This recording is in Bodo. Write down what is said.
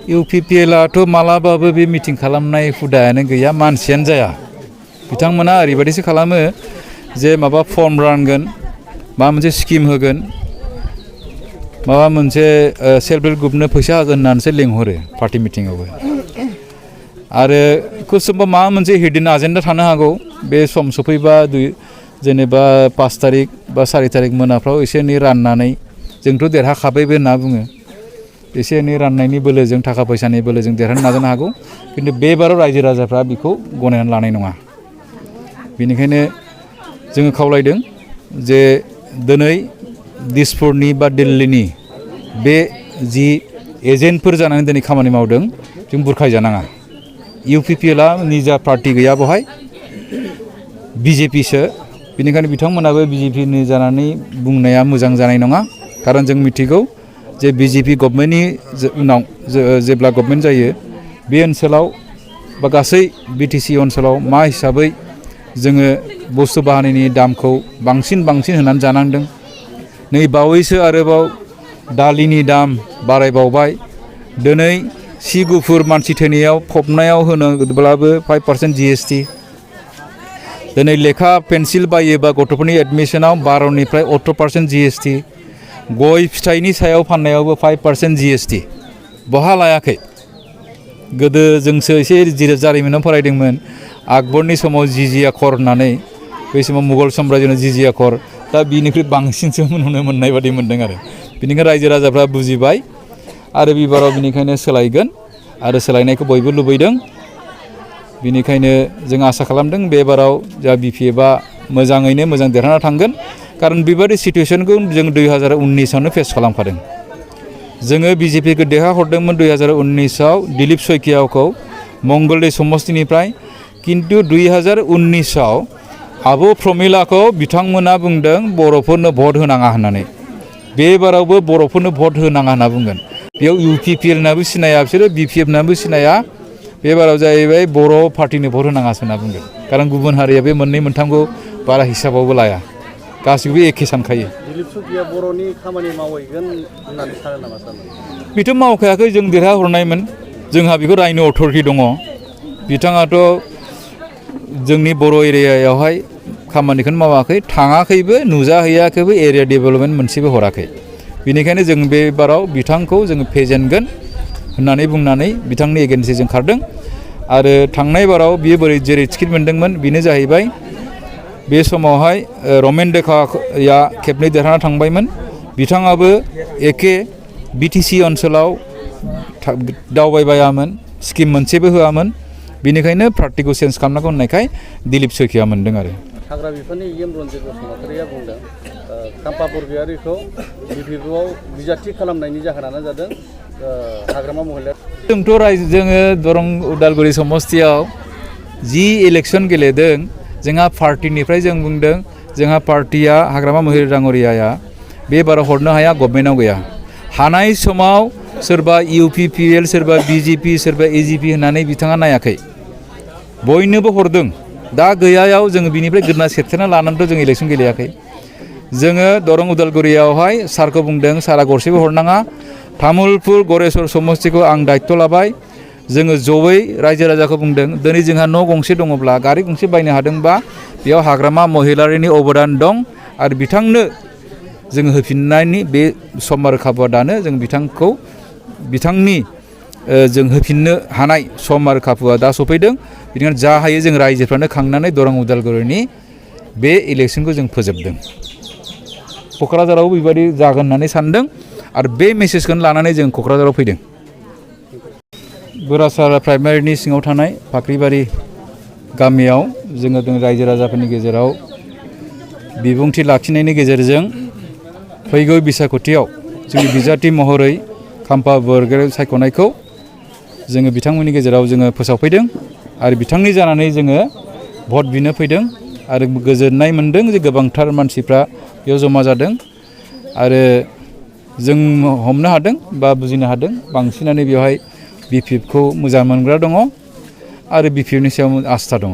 इउपिपिएलआथ' मालाबाबो बे मिटिं खालामनाय हुदायानो गैया मानसियानो जाया बिथांमोना ओरैबायदिसो खालामो जे माबा फर्म रानगोन माबा मोनसे स्किम होगोन माबा मोनसे सेल्फ हेल्प ग्रुपनो फैसा होगोन होननानैसो लेंहरो पार्टी मिटिंआवबो आरो सोरबा माबा मोनसे हिडन एजेन्डा थानो हागौ बे सम सफैबा जेनेबा 5 तारिख बा 4 तारिख मोनाफ्राव एसे एनै राननानै जोंथ' देरहाखाबायबो होनना बुङो एसे एनै राननायनि बोलोजों थाखा फैसानि बोलोजों देरहानो नाजानो हागौ खिन्थु बेबाराव रायजो राजाफ्रा बेखौ गनायनानै लानाय नङा बेनिखायनो जोङो खावलायदों जे दिनै दिसपुरनि बा दिल्लीनि बे जि एजेन्टफोर जानानै दिनै खामानि मावदों जों बुरखायजानाङा इउपिपिएलआ निजा पार्टी गैया बेवहाय बिजेपिसो बेनिखायनो बिथांमोनाबो बिजेपिनि जानानै बुंनाया मोजां जानाय नङा खारन जों मिथिगौ जे बिजेपि गभर्नमेन्टनि उनाव जेब्ला गभर्नमेन्ट जायो बे ओनसोलाव बा गासै बिटिसि ओनसोलाव मा हिसाबै जोङो बुस्थु बाहायनायनि दामखौ बांसिन होनानै जानांदों नै बावैसो आरोबाव दालिनि दाम बारायबावबाय दिनै सि गुफुर मानसि थैनायाव फबनायाव होनोब्लाबो 5% GST दिनै लेखा पेन्सिल बायोबा गथ'फोरनि एडमिसनाव 12निफ्राय 18% GST गय फिथाइनि सायाव फाननायावबो 5% GST बहा लायाखै गोदो जोंसो एसे जारिमिनाव फरायदोंमोन आकबरनि समाव जिजिया खर होननानै बै समाव मुगल साम्राज्यनि जिजिया खर दा बिनिख्रुइ बांसिनसो नुनो मोननाय बादि मोनदों आरो बेनिखायनो रायजो राजाफ्रा बुजिबाय आरो बिबाराव बिनिखायनो सोलायगोन आरो सोलायनायखौ बयबो लुबैदों बिनिखायनो जों आसा खालामदों बे बाराव जा बिपिएफआ मोजाङैनो मोजां देरहाना थांगोन खारन बेबायदि सिटुएसनखौ जों 2019आवनो फेस खालामखादों जोङो बिजेपिखौ देरहाहरदोंमोन 2019आव दिलीप सयकियाखौ मंगलदै समस्तिनिफ्राय किन्तु 2019आव आब' प्रमिलाखौ बिथांमोना बुंदों बर'फोरनो भट होनाङा होननानै बे बारावबो बर'फोरनो भट होनाङा होनना बुंगोन बेयाव इउपिपिएलनाबो सिनाया बिसोरो बिपिएफनाबो सिनाया बे बाराव जाहैबाय बर' पार्टिनो भट होनाङासो होनना बुंगोन खारन गुबुन हारिया बे मोननै मोनथामखौ बारा हिसाबावबो लाया गासिबो एखे सानखायो दिलीप सयकिया बर'नि खामानि मावहैगोन होननानै सानो नामा सानो बेथ' मावखायाखै जों देरहाहरनायमोन जोंहा बेखौ रायनो अथरिटि दङ बिथाङाथ' जोंनि बर' एरियायावहाय खामानिखौनो मावाखै थाङाखैबो नुजाहैयाखैबो एरिया डेभेलपमेन्ट मोनसेबो हराखै बेनिखायनो जों बे बाराव बिथांखौ जोङो फेजेनगोन होननानै बुंनानै बिथांनि एगेन्सि जों खारदों आरो थांनाय बाराव बियो जेरै टिकेट मोनदोंमोन बेनो जाहैबाय बे समावहाय रमेन डेकाया खेबनै देरहाना थांबायमोन बिथाङाबो एखे बिटिसि ओनसोलाव दावबायबायामोन स्किम मोनसेबो होआमोन बेनिखायनो पार्टिखौ चेन्ज खालामनांगौ होननायखाय दिलीप सयकिया मोनदों आरो हाग्रा बिफाननि रन्जित बसुमतारिया बुंदों खाम्फा बरगयारिखौ बिपिएफआव बिजाथि खालामनायनि जाहोनानो जादों हाग्रामा महिला जोङो दरं उदालगुरि समस्तियाव जि इलेक्सन गेलेदों जोंहा पार्टिनिफ्राय जों बुंदों जोंहा पार्टिया हाग्रामा महिला डाङरियाया बे बाराव हरनो हाया गभर्नमेन्टआव गैया हानाय समाव सोरबा इउपिपिएल सोरबा बिजेपि सोरबा एजिपि होननानै बिथाङा नायाखै बयनोबो हरदों दा गैयायाव जोङो बिनिफ्राय गोदना सेबथेना लानानैथ' जों इलेक्सन गेलेयाखै जोङो दरं उदालगुरियावहाय सारखौ बुंदों सारा गरसेबो हरनाङा तामुलपुर गरेस्वर समस्तिखौ आं दायित्व लाबाय जोङो जयै रायजो राजाखौ बुंदों दिनै जोंहा न' गंसे दङब्ला गारि गंसे बायनो हादोंबा बेयाव हाग्रामा महिलारिनि अबदान दं आरो बिथांनो जोङो होफिननायनि बे सम आरो खाबुआ दानो जों बिथांनि जों होफिननो हानाय सम आरो खाबुआ दा सफैदों बेनिखायनो जा हायो जों रायजोफ्रानो खांनानै दरं उदालगुरिनि बे इलेक्सनखौ जों फोजोबदों क'क्राझाराव बेबायदि जागोन होननानै सानदों आरो बे मेसेजखौनो लानानै जों क'क्राझाराव फैदों बोरासारा प्राइमारिनि सिङाव थानाय फाख्रिबारि गामियाव जोङो रायजो राजाफोरनि गेजेराव बिबुंथि लाखिनायनि गेजेरजों फैगौ बिसायख'थियाव जोंनि बिजाथि महरै खाम्फा बरगयारि सायख'नायखौ जोङो बिथांमोननि गेजेराव जोङो फोसावफैदों आरो बिथांनि जानानै जोङो भट बिनो फैदों आरो गोजोननाय मोनदों जे गोबांथार मानसिफ्रा बेयाव जमा जादों आरो जों हमनो हादों बा बुजिनो हादों बांसिनानो बेवहाय बिपिएफखौ मोजां मोनग्रा दङ आरो बिपिएफनि सायाव आस्था दङ